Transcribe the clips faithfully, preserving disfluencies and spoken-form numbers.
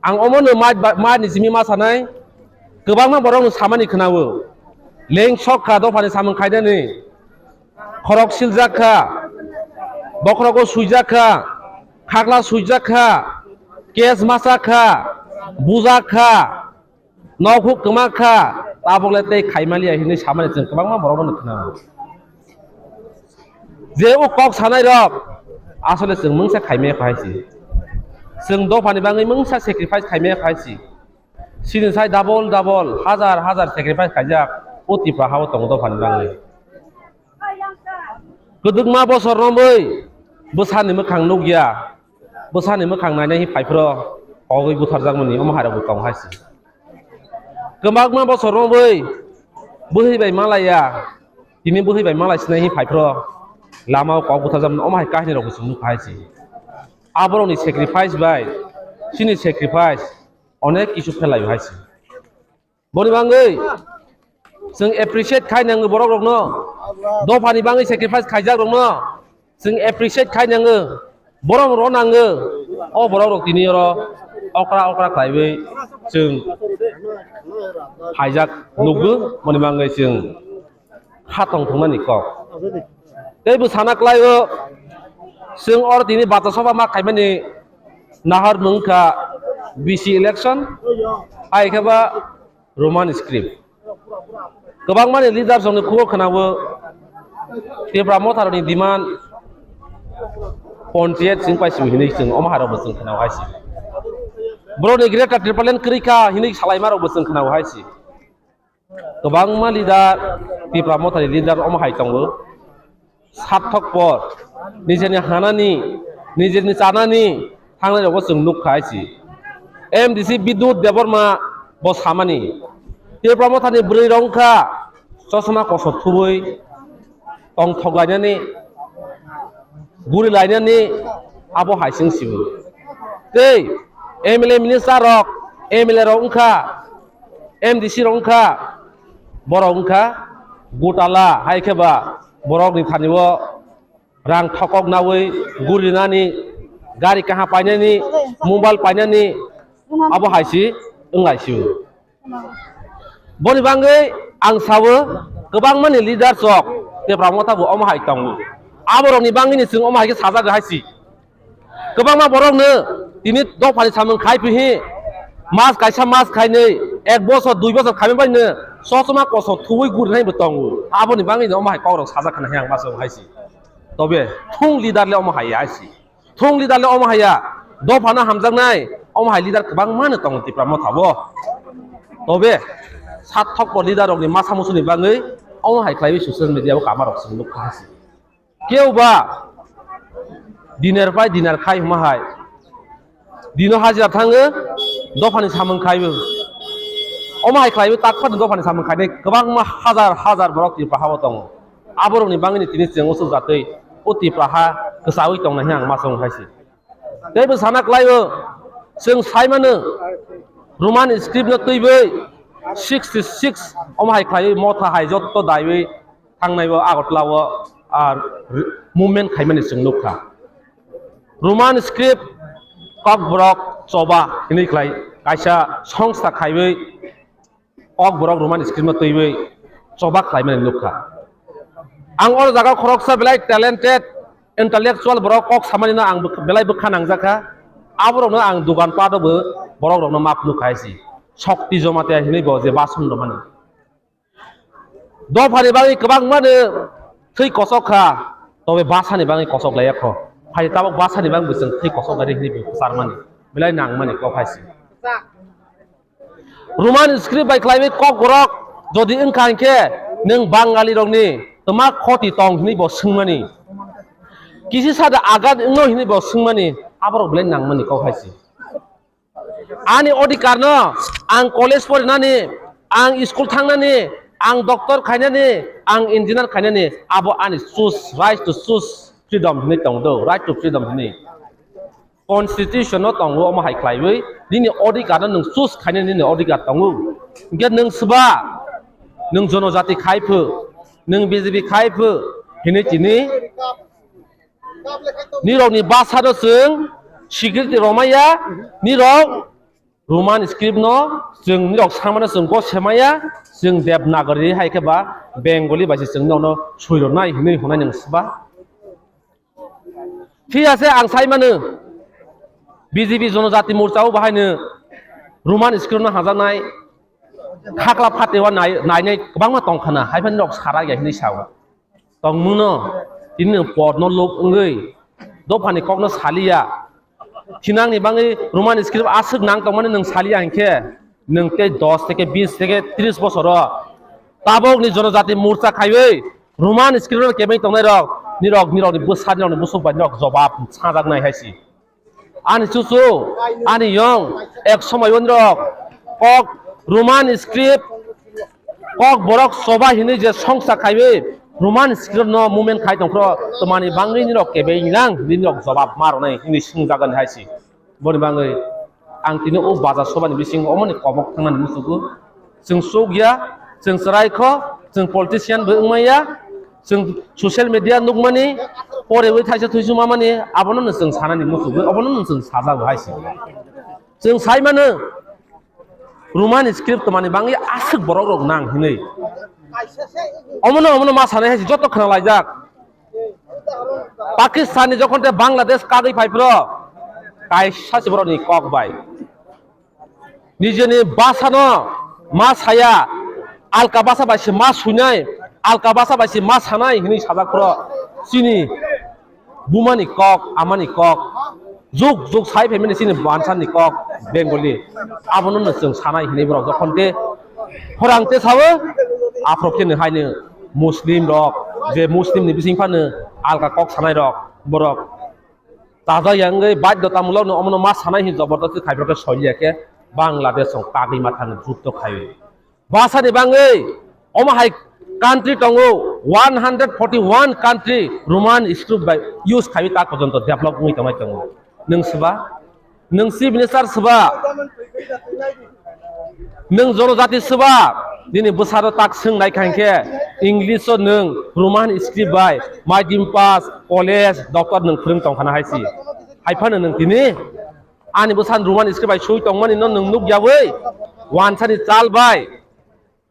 Ang omono ma, ma ni simi ma sanai, kwbangma borokno samani khwnao. Leng sok kha dophani samung khainani. Khorok siljak kha, bokhorogo suijak kha, khakla suijak kha, kes masa kha, bujak kha, nokhuk kwma kha, tabokle tei khaimaliya hinwi samani chwng kwbangma borokno khwnao. Je o kok sanai rok asole chwng mungsa khaimaya kho hai si. Chwng dophani bagwi mungsa sacrifice khaimaya kho hai si. Sini sai double double, hazar hazar sacrifice khaijak o Tipra hao tongo dophani bagwi. Kwdwkma bosor romwi bwsani mwkhang nukya, bwsani mwkhang nainai hi phaiphro kogwi butharjakmani omo hai rokbo tong hai si. Kwbangma bosor romwi bwhwi bai malaiya, tini bwhwi bai malai sinai hi phaiphro lamao kok butharjakmani omo hai kahini rokbo chwng nukha hai si. Aborokni sacrifice bai chini sacrifice onek kisu phelaio hai si. Boni bagwi chwng appreciate khai nango borok rokno, dophani bagwi sacrifice khaijak rokno chwng appreciate khai nango, borom ro nango. O borok rok tini oro okra okra khlaiwi chwng phaijak nukgo, boni bagwi chwng kha tongthoknani kok. Tei bo sana klaio, chwng oro tini bata soba ma khaimani nahar mung kha B C election, hai khe ba Roman script. Kwbangmani leaders rokni khubor khwnao Tipra Motha rokni demand ponchayat sing paisi hinwi chwng omo hai rokbo chwng khwnao hai si. Borokni Greater Tipraland kwrwi kha hinwi salaima rokbo chwng khwnao hai si. Kwbangma leader, Tipra Mothani leader omo hai tongo. Sathok por, nijeni hanani, nijeni chanani thangnai rogo chwng nukha hai si. M D C Bidut Debbarma bo samani, Tipra Mothani bwrwi rok wngkha chosma kosok thubui tongthok lainani, guri lainani abo hai se wng sio. Tei M L A minister rok, M L A rok wngkha, M D C rok wngkha, borok wngkha gotala, hai khe ba borokni thani o rang thokok naui guri nani, gari kaham painani, mobile painani, abo hai se wng lai sio. Boni bagwi ang sao, kwbangmani leaders rok Tipra Motha bo omo hai tongo. Aborokni bagwini chwng omo hai khe sajak hai si. Kwbangma borokno tini dophani samung khai phihi mas kaisa mas khainwi ek bosor dui bosor khaima baino sosoma kosok thuwi guri nai bo tongo. Aboni bagwino omo hai kokrok sajak khna hai ang masa hai si. Tobe thung leader le omo hai hai si. Thung leader le omo haya, dophano hamjaknai, omo hai leader kwbangma no tongo Tipra Motha bo. Tobe, sathok bo leader rokni masa musuni bagwi omo hai khlaiwi social media o kama rok chwng nukha hai se. Keu ba dinner pai dinner khai hwnma hai. Dino hajira thango, dophani samung khaiwi. Omo hai khlaiwi tak phano dophani samung khainai kwbangma hajar hajar borok Tipra ha o tongo. Aborokni bagwini tini chwng usuk jatwi o Tipra ha kwchaui tongna hwnwi ang masa wng hai se. Tei bo sana klaio, chwng sai mano Roman script no twiwi sixty six omo hai khlaiwi Motha hai jotto daiwi thangnai bo Agartala o, ah, movement khaimani chwng nukha. Roman script Kokborok choba hinwi khlai kaisa songsta khaiwi Kokborok Roman script no twiwi choba khlaimani nukha. Ang o jaga khoroksa belai talented, intellectual borok kok samani no ang bwkha, belai bwkha nangjakha. Aborokno ang dugan pato bo borok rokno map nukha hai si. Shakti Jamatia hinwi bo je bason rwmani. Dophani bagwi kwbangma no thwi kosok kha, tobe basani bagwi kosok laiya kho. Phai tabok basani bagwi bo chwng thwi kosok lai hinwi bo kwcharmani, belai nangmani kok hai se. Roman script bai khlaiwi Kokborok jodi wngkha hinkhe nwng Bangali rokni twma khoti tong hinwi bo swngmani. Kisi sada agat wngno hinwi bo swngmani, aborok belai nangmani kok hai se. Ani odhikar no, ang college porinani, ang school thangnani, ang doctor khainani, ang engineer khainani, abo ani choose, right to choose, freedom hinwi tong do, right to freedom hinwi. Constitution no tongo omo hai khlaiwi, nini odhikar no nwng choose khainani nini odhikar tongo. Hinkhe nwng swba, nwng jonojati khai phu, nwng B J P khai phu, hinwi tini nirokni bwsano chwng security romaya, nirok Roman script no chwng nirok samano chwng go semaya, chwng Devanagari hai khe ba Bengali bai se chwng nono suiroknai hinwi hwnai nwng sba. Thik ase, ang sai mano B J P Jonojati Morcha o bahaino Roman script no hajaknai khakla phatwi o nai-, nainai kwbangma tongkhana, hai phano nirok sara ya hinwi sao. Tongmungno tini nwng podno lok wngwi dophani kokno saliya. Thinangni bagwi Roman script aswk nang tongmani nwng saliya hinkhe nwng tei dos theke bis theke tris bosoro tabokni Jonojati Morcha khaiwi Roman script no kebeng tongnai rok nirok nirokni bwsa nirokni bwswk bai nirok jobab sajaknai hai si. Ani chuchu, ani yong, ek somoi o nirok kok Roman script, kok borok choba hinwi je songsa khaiwi Roman script no movement khai tongphro, twmani bangwi nirok kebeng nang hinwi nirok jobab ma rwnai hinwi swngjagani hai si. Boni bangwi ang tini o bajar sobani bisingo omoni kobok thangnani muchugo. Chwng chukya, chwng chwrai kho, chwng politician bo wngmaya, chwng social media nukmani, porewi thaisa thuisu mamani, abono no chwng sanani muchugwi, obono no chwng sajago hai se. Chwng sai mano, Roman script twmani bangwi aswk borok rok nang hinwi. Omono, omono ma sanai hai se, joto khna laijak. Pakistan ni jokhon te Bangladesh kagwi phai phro, kaisa se borok ni kok bai. Nijeni bwsano ma saya, alka bwsa bai se ma suinai, alka bwsa bai se ma sanai hinwi sajak phro chini bumani kok, amani kok, juk juk sai phaimani chini bansani kok, Bengali. Abono no chwng sanai hinwi borok jokhon te khorang te sao, aphro khe no haino Muslim rok, je Muslim ni bising phano alka kok sanai rok, borok Taja yang wngwi badhyotamulok no omono ma sanai hin jobordasti khai phro khe soiliya khe Bangladesh song kagwi ma thangwi jukto khai. Bwsani bangwi omo hai country tongo one hundred forty one country Roman script bai use khai ta porjonto develop wngwi tongwi tongo. Nwng sba? Nwng chief minister sba? Nwng jonojati sba? Nini bwsaro tak swngnai kha hinkhe English o nwng Roman script bai maidin pass, college, doctor nwng phwrwng tongkhana hai si. Hai phano nwng tini ani bwsa Roman script bai swi tongmani no nwng nukyawi wansani chal bai,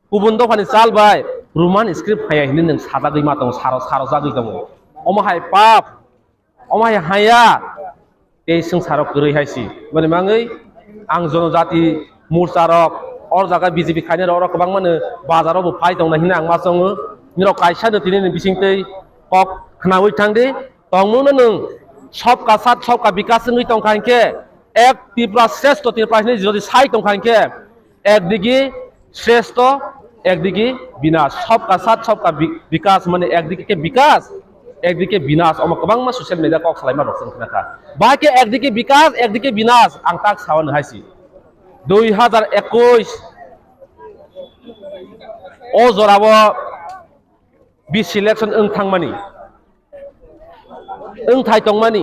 kubun dophani chal bai Roman script haya hinwi nwng sajagwi ma tongo, saro, sarojagwi tongo. Omo hai pap. Omo hai haya tei swngcharo kwrwi hai si. Boni bangwi ang jonojati morcha rok, or jaga B J P khainai rok, oro kwbangma no bazar o bo phai tongna hinwi ang ma chongo. Nirok kaisa no tini ni bising tei kok khnawi thang di. Tongmung no nwng sobka sat sobka bikas wngwi tongkha hinkhe ek Tripura shrestho Tripura hinwi jodi sai tongkha hinkhe ekdigi shrestho, ekdigi binash. Sobka sat, sobka bi-, bikas, mane ekdigi ke bikas, ekdigi ke binash. Omo kwbangma social media kok salaima rok chwng khna kha. Bahai ke ekdigi bikas, ekdigi binash, ang tak sao no hai si. Dui hazar ekush o jorao B C election wng thangmani, wng thai tongmani,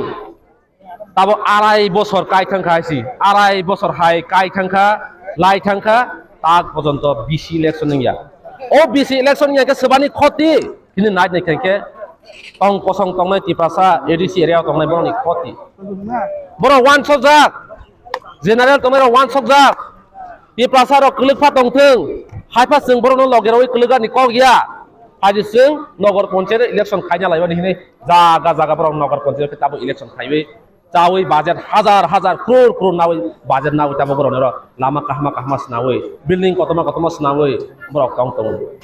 tabo arai bosor kai thang kha si, arai bosor hai kai thang kha, lai thang kha, tak porjonto B C election wng ya. O B C election wng ya khe swbani khoti, hini nai nai khe tong kosong tongnai Tiprasa A D C area o tongnai borokni khoti. Borok wansokjak, general tongnai rok wansokjak. Tiprasa rok kwlwk pha tong thung, hai pha chwng borok no loge rwi kwlwk ani kok ya. Hai chwng nogor ponchayat election khaina lai mani hinwi jaga jaga borok nogor ponchayat khe tabuk election khaiwi chawi budget hazar hazar crore crore nawi budget nawi tabuk borok no lama kahma kahma swnawi building kotorma kotorma swnawi borok tong tongo.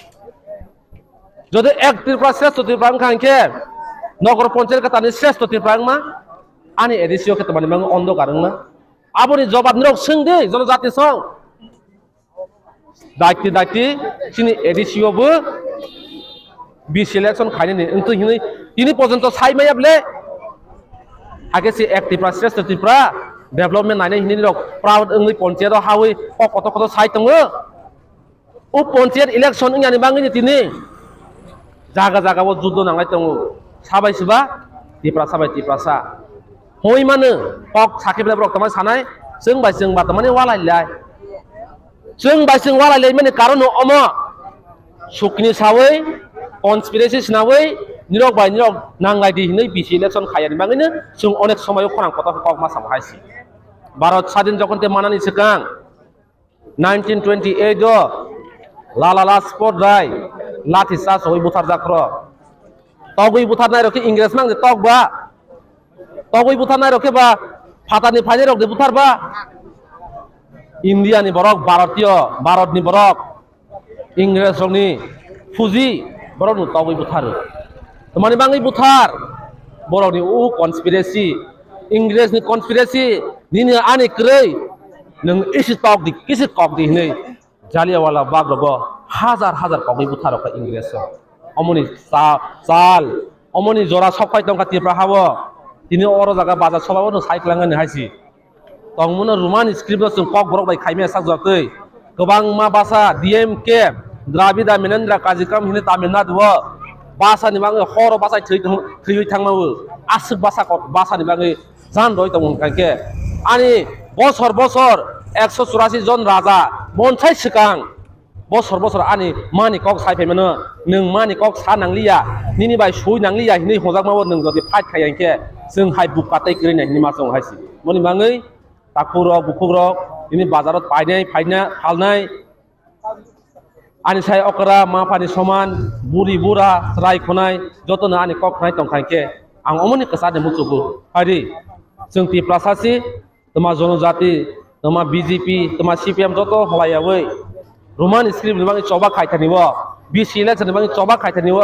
Jodi ek Tripura shrestho Tripura wngkha hinkhe nogor ponchayat khe tani shrestho Tripura wngma ani A D C o khe tamani mangwi ondokar wngma. Aboni jobab nirok swng di, jonojati song. Dakti dakti, chini A D C o bo B C election khainani, wngtwi hinwi tini porjonto sai maya bole. Hakhe se ek Tripura, shrestho Tripura, development nainai hinwi nirok proud wngwi ponchayat o hawi kok kotor kotor sai tongo. O ponchayat election wngya ni bagwi ni tini jaga jaga o juddo nanglai tongo. Sabai siba Tiprasa bai Tiprasa. Hoi mano kok sakhe belai borok tongmani sanai, chwng bai chwng ba tongmani walai lai. Chwng bai chwng walai lai mani karon no omo. Sukni sawi, conspiracy sinawi, nirok bai nirok nanglai di hinwi B C election khayani bagwi no chwng onek somoyo khorang kotor kok ma samo hai si. Bharat sadin jokhon te manani swkang, Nineteen twenty eight o Lala Lajpat Rai lathi charge rogwi butharjak rok. Togwi butharnai rok khe Ingres mang de tok ba. Togwi butharnai rok khe ba phatarni phainai rok de buthar ba. India ni borok, Bharatiyo, Bharat ni borok, Ingres rok ni fuji borok no togwi buthar. Tamani bangwi buthar? Borok ni u conspiracy, Ingres ni conspiracy, nini ani kwrwi, nwng isi tok di, kisi kok di hinwi. Jaliawala Bagh rogo hajar hajar kokni butharok kha Ingres rok. Omoni sa-, sal, omoni jora sok phai tongkha Tipra hao. Tini oro jaga baja sobao no sai kwlangani hai si. Tongmano Roman script no chwng kok borok bai khaimaya sak jatwi. Kwbangma basa D M K, Dravida Menendra Kajikam hini Tamil Nadu o basa ni bagwi horo basa thwi thang-, thwiwi thangmao. Aswk basa kok, basa ni bagwi Jan roi tongo hwnkha khe ani bosor bosor ekso churasi jon raja bonsai swkang bosor bosor ani mani kok sai phaimano, nwng mani kok sa nangliya, nini bai sui nangliya hinwi hwnjakmao nwng jodi fight khai hwnkhe chwng hai bukka tei kwrwi nai hinwi ma chongo hai si. Moni bangwi takhuk rok bukhuk rok nini bazaro painai phaina phalnai. Ani sai okra, ma phani soman, buri bura, chwrai khonai, jotono ani kok khnai tongkha khe, ang omoni kwchani muchugo. Hairi, chwng Tiprasa si, twma jonojati, twma B J P, twma C P M joto holai yawi. Roman script ni bagwi choba khai thani o, B C election ni bagwi choba khai thani o,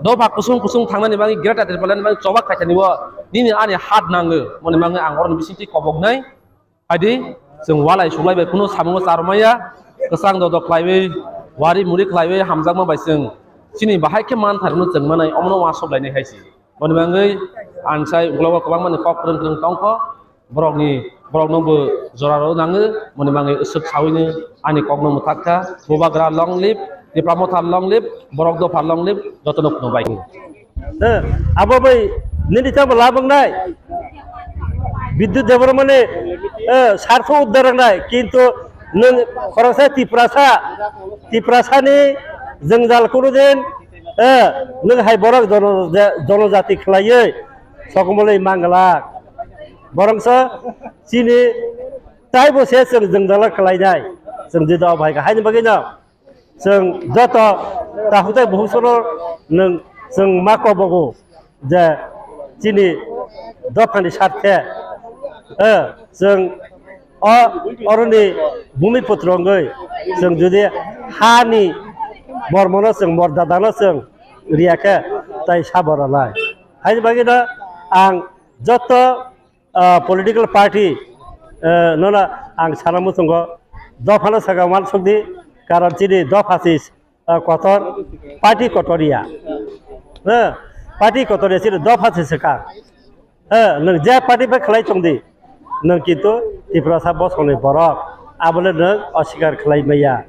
dopha kusung kusung thangnani bagwi Greater Tipraland ni bagwi choba khai thani o, nini ani hat nango, moni bagwi ang oroni bisingtwi koboknai. Haidi, chwng walai suklai bai kunu samungo charwmaya, kwchang dodok khlaiwi, wari muri khlaiwi hamjakma bai chwng chini bahai khe man tharno chwng manai, omono uansuk lainai hai se. Boni bagwi ang sai uklogo kwbangmani kok kwrwng kwrwng tongkho, borokni, borokno bo jora rw nango, boni bagwi swk sawino ani kokno mwthak kha, Bubagra long live, Tipra Motha long live, Borok Dopha long live, jotono khulumbai. Eh, abo bai nini tamo labwk nai. Bidyut Debbarma ni, eh, sartho uddar nai, kintu nwng khoroksa Tiprasa, Tiprasa ni jwngjal kunu din, eh, nwng hai borok jono-, jonojati khlaiwi sokomolwi manglak. Boroksa chini taibo se chwng jwngjal khlainai, chwng jodi obo hai kha, haini bagwi no. Chwng joto takhuk tei bukhuk sono nwng chwng ma kobogo je chini dophani sarthe, eh, chwng o oroni bumiputro wngwi chwng jodi hani bormono chwng mordadano chwng riya khe tai sabo rwnai. Haini bagwino ang joto ah, political party, eh, nono ang sana muchungo dophano saka uansuk di, karon chini dopha si, ah, kotor, party kotor ya. Eh, party kotor ya chini dopha si saka. Eh, nwng je party bai khlai tong di, nwng kintu Tiprasa bosongni borok, abole nwng oswikar khlai maya.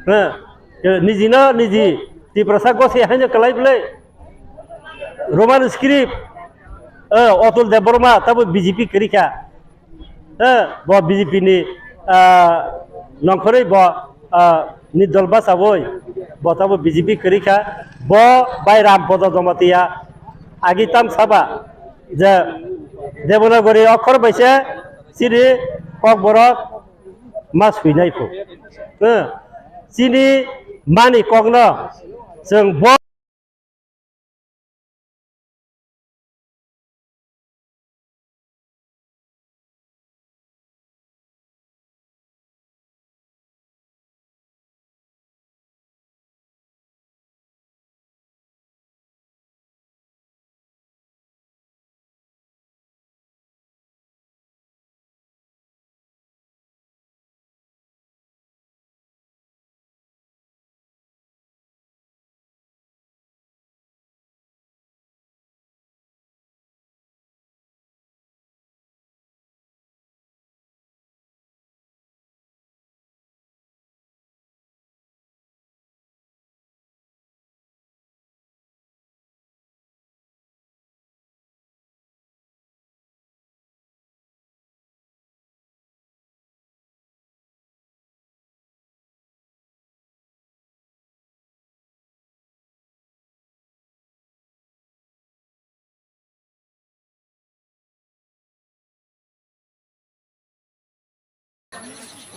Eh, nijino niji Tiprasa gosi haino khlai bwle. Roman script, eh, Atul Debbarma tabo B J P kwrwi kha. Eh, bo B J P ni, ah, nongkhorwi bo, ah, ni dol bachawoi bo tabo B J P kwrwi kha. Bo bai Ram Podo Jamatia agi tam saba je Devanagari okhor bai se chini Kokborok ma swinai phu. Eh, chini mani kokno chwng bo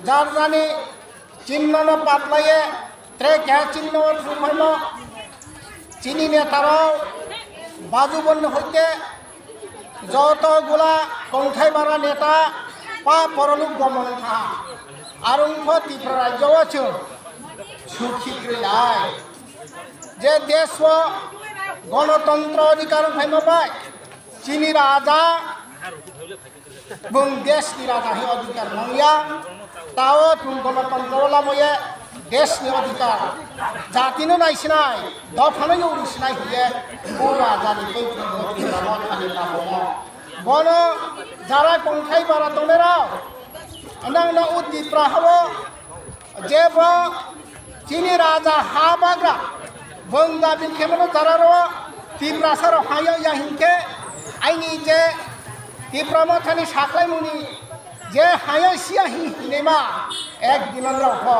Janjani Chinno no patlaiye, tre keha chinno thumphano, chini netarok, baju bonni hoite, joto gula kongthai bara neta, pa poroluk gomon kha. Arung pho Tripura rajyo o chwng sukhi kwrwi nai. Je desh o gonotontro adhikar wngphaima bai, chini raja, bung desh ni raja hi adhikar mangya, tao chwng gonotontro lamo ye desh ni adhikar, jati no naisinai, dopha no yori sinai hiye, o raja ni tei chwng adhikar mo thani lamo mo. Bono jara kongthai bara tongnai rok, nang no o Tripura ha o, jebo chini raja ha bagra, bung dabi khemano jara ro, Tiprasa ro hayo ya hinkhe, aini je Tipra mothani saklai muni, je hayo siya hi hinema, ek dinan rok ho,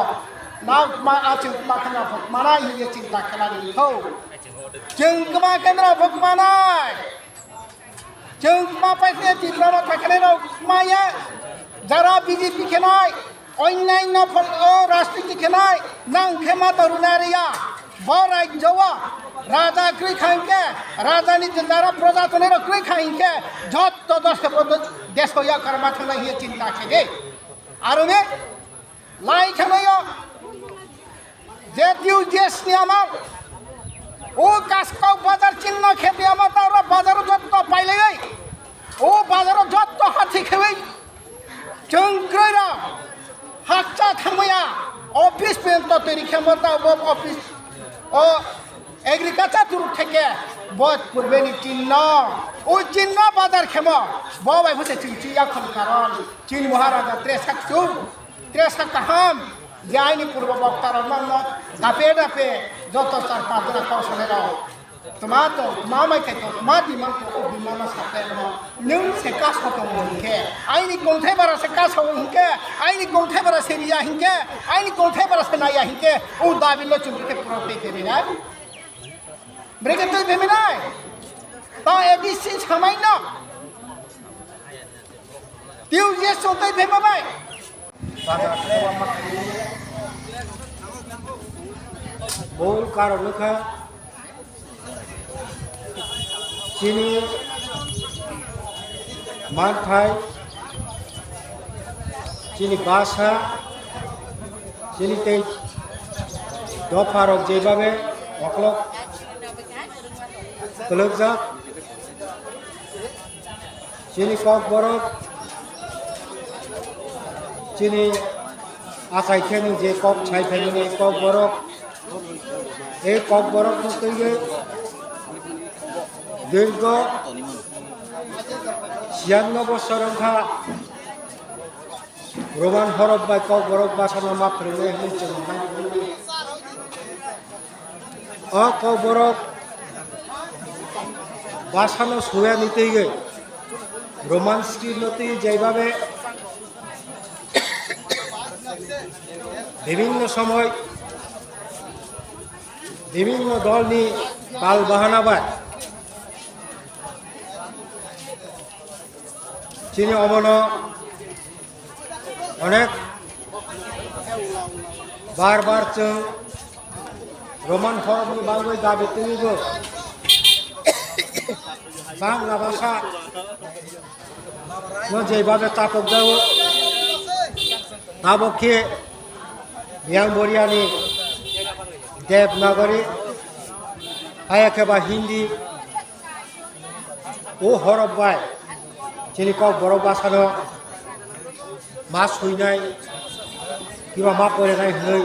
nak ma achuk ma khana phok mana hi je chinta khana ni ho. Chwng kma kendra phok manai. Chwng ma paikhe Tipra no thakhanai rok maya, jara B J P khenai, onyaino phol o rajniti khenai, nang khe ma to runa riya. Bo rajyo o raja kwrwi kha hinkhe, raja ni jara proja tongnai rok kwrwi kha hinkhe, jotto dosh ke poddo desh o yakarma thangnai hiye chinta khe de. Aro ne lai khanayo. Je T U J S ni amal, o Kaskau bazar chinno khe de amal ta oro bazar o jotto pailai, o bazar o jotto hathi khewi, chwng kwrwi rok hakcha thangmaya, office pento twi rikhe mo ta bo office o agriculture turu theke bo purbe ni chinno, o chinno bazar khemo, bo bai pho se chwng chi yakhon karon, chin Maharaja tre sak chu. Tre sak kaham, je aini purbo bokta rok nang no dape dape joto char pach jora kok sanai rok. Tma to, tma mai khai to, tma demand to, o demand no sapai rok. Nwng se kaso tongo hinkhe, aini kongthai bara se kaso hinkhe, aini kongthai bara se riya hinkhe, aini kongthai bara se naiya hinkhe, o dabi no chwng khe pura tei tei rinai. Brekhe tei bemi nai. Ta A D C samai no. T U J S chotwi phema bai. Bo karon wngkha chini manthai, chini basa, chini tei dopha rok jebabe okolog kwlwkjak. Chini Kokborok, chini achai kheno je kok sai phaimani Kokborok, ei Kokborokno twiwi dirgo siyanno bosor wngkha. Roman horop bai Kokborok basano ma phwrwngnai hwnwi chwng nai phwrwngwi. O Kokborok basano suyani twiwi Roman script no twi jaibabe bibhinno somoy bibhinno dolni tal bahana bai chini omono Onek bar bar chwng Roman horokni bagwi dabi twiwi bo Bangla bhasha no jeibabe chapokjago, tabok khe Myanmar ni Devanagari, haya khe ba Hindi, O horop bai chini Kokborok bwsano ma swinai kiba ma porinai hwnwi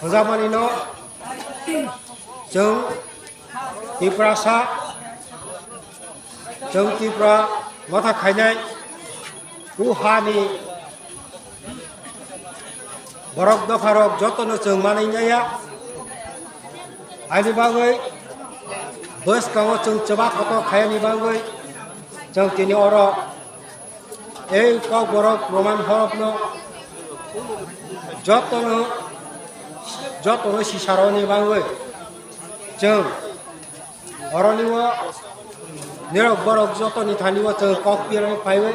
hwnjakmani no chwng Tiprasa, chwng Tripura motha khainai o hani borok dopharok jotono chwng manwi naiya. Ani bagwi bwskango chwng chwma kotor khaiyani bagwi chwng tini oro ei Kokborok Roman horokno jotono, jotono sisaroni bagwi chwng Oroni o nirok borok jotoni thani o chwng kok pirani phaiwi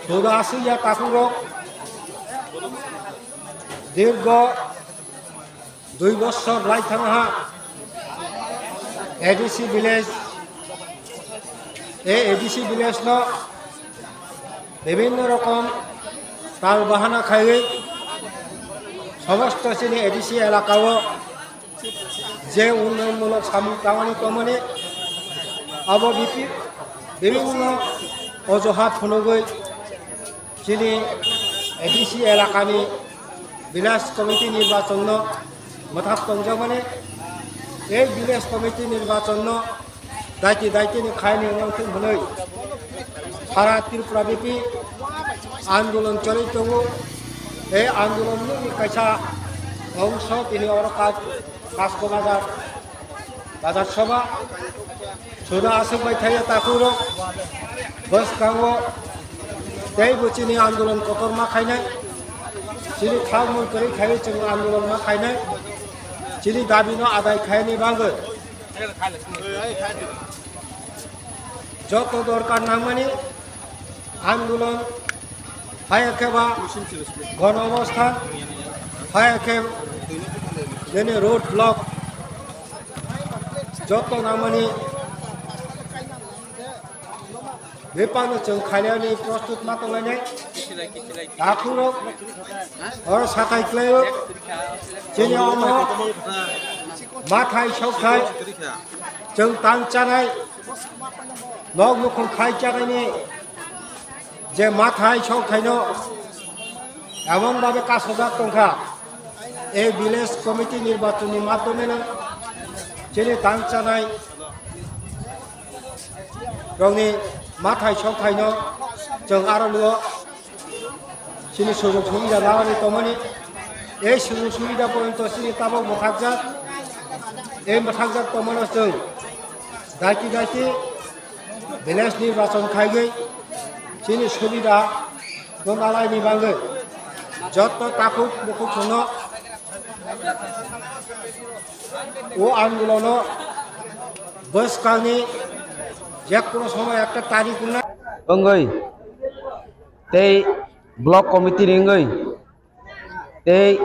Suda aswk ya takhuk rok dirgo dui bossor lai thang ha A D C village, e A D C village no bibhinno rokom tal bahana khaiwi somosto chini A D C elaka o je unnayonmulok samung tangmani tongmani abo bipi-, bibhinno ojohat phunugwi chini A D C elakani village committee nirbachonno mwthak tongjakmani, ei village committee nirbachonno daiti daitini khaini wngthung hwnwi sara Tripura bipi andolon choli tongo. Ei andolon nokni kaisa ongso tini oro Kas-, Kasko bazar, bazar soba. Suda aswk bai thaya takhuk rok bwskango tei bo chini andolon kotor ma khainai, chini thangmung kwrwi khaiwi chwng andolon ma khainai, chini dabi no adai khaini bagwi joto dorkar nangmani andolon, haya khe ba gono obostha, haya khe nini road block, joto nangmani bebak no chwng khainani prostut ma tonglainai. Takhuk rok oro sathai khlaio, chini omo mathai sokthai chwng tang chanai, nok nukhung khai chanaini je mathai sokthai no emon babe kasojak tongkha, ei village committee nirbachon ni madhyome no chini tang chanai rokni mathai sokthai no chwng aro luo chini sujug subida nangani tongmani, ei sujug subida porjonto chini tabok mwthakjak, ei mwthakjak tongmano chwng daiti daiti village nirbachon khaigwi chini subida no nalaini bagwi joto takhuk bukhuk chwngno o andolono bwskangni jekunu somoy ekta tarik wngna wngwi tei block committee ni wngwi tei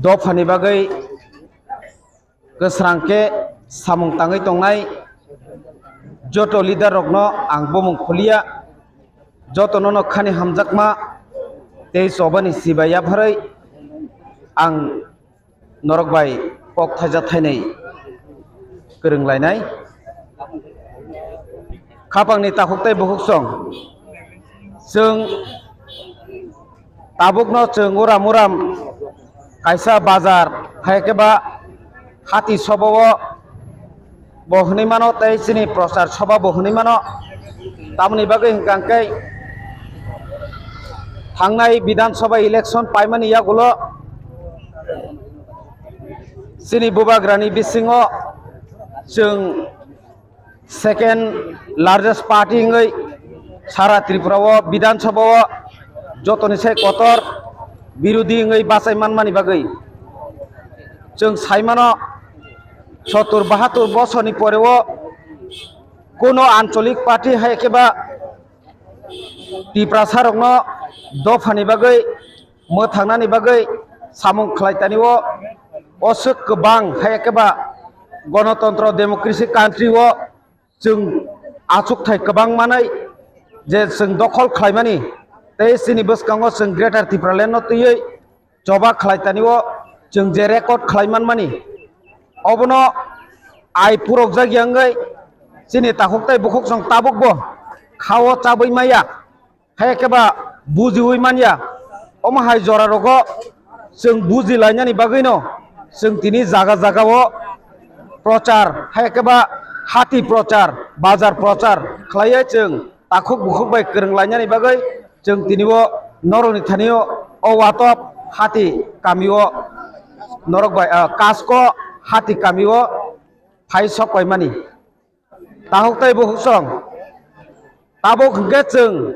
dophani bagwi kwsrang khe samung tangwi tongnai joto leader rokno ang bumung khuliya, jotono no khani hamjakma tei chobani sibai yapharwi ang norok bai kok thaijak thainwi kwrwng lainai. Khapangni takhuk tei bukhuksong chwng tabukno chwng uram uram kaisa bazar hai khe ba hati sobo o bo hwnwi mano tei chini prochar soba bo hwnwi mano. Tamoni bagwi hwnkha hwnkhe thangnai Bidhan Sabha election paimani yagulo chini bubagrani bisingo chwng second largest party wngwi sara Tripura o Bidhan Sabha o jotoni sai kotor birodhi wngwi bachai manmani bagwi chwng sai mano, sottur bahattur bosorni pore o kuno ancholik party hai khe ba Tiprasa rokno dophani bagwi mwthangnani bagwi samung khlai tani o, o swk kwbang hai khe ba gonotontro democracy country o chwng achukthai kwbang manwi je chwng dokhol khlaimani tei chini bwskango chwng Greater Tipraland no twiwi choba khlai tani o chwng je record khlai manmani obono ai purokjak ya wngwi chini takhuk tei bukhuksong tabukbo kha o chabwi maya. Hai khe ba bujiwi manya. Omo hai jora rogo chwng buji lainani bagwi no chwng tini jaga jaga o prochar, hai khe ba hati prochar, bazar prochar khlaiwi chwng takhuk bukhuk bai kwrwng lainani bagwi chwng tini o norokni thani o, o watop hati kami o norok bai, ah, Kasko hati kami o phai sok paimani. Takhuk tei bukhuksong. Tabuk hwnkhe chwng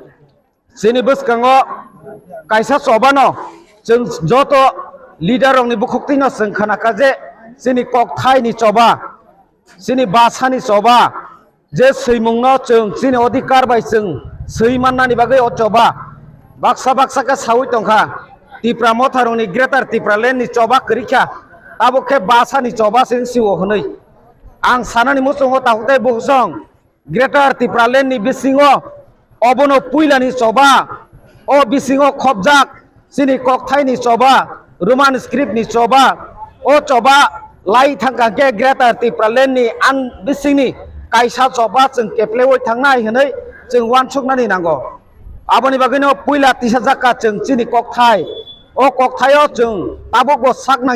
chini bwskango kaisa chobano chwng joto leader rokni bukhuktwino chwng khnakha je chini kokthaini choba, chini basani choba, je swimungno chwng chini odhikar bai chwng swi mannani bagwi o choba baksa baksa khe saui tongkha. Tipra motharokni Greater Tipraland ni choba kwrwi kha, tabuk khe basani choba se wng sio hwnwi. Ang sanani muchungo takhuk tei bukhusong Greater Tipraland ni bisingo obono puilani choba, o bisingo khopjak chini kokthaini choba, Roman script ni choba, o choba lai thangkha khe Greater Tipraland ni an bisingni kaisa choba chwng kepleui thangnai hwnwi chwng uansuknani nango. Aboni bagwino puila tisajak kha chwng chini kokthai. O kokthaio chwng tabukbo sak nang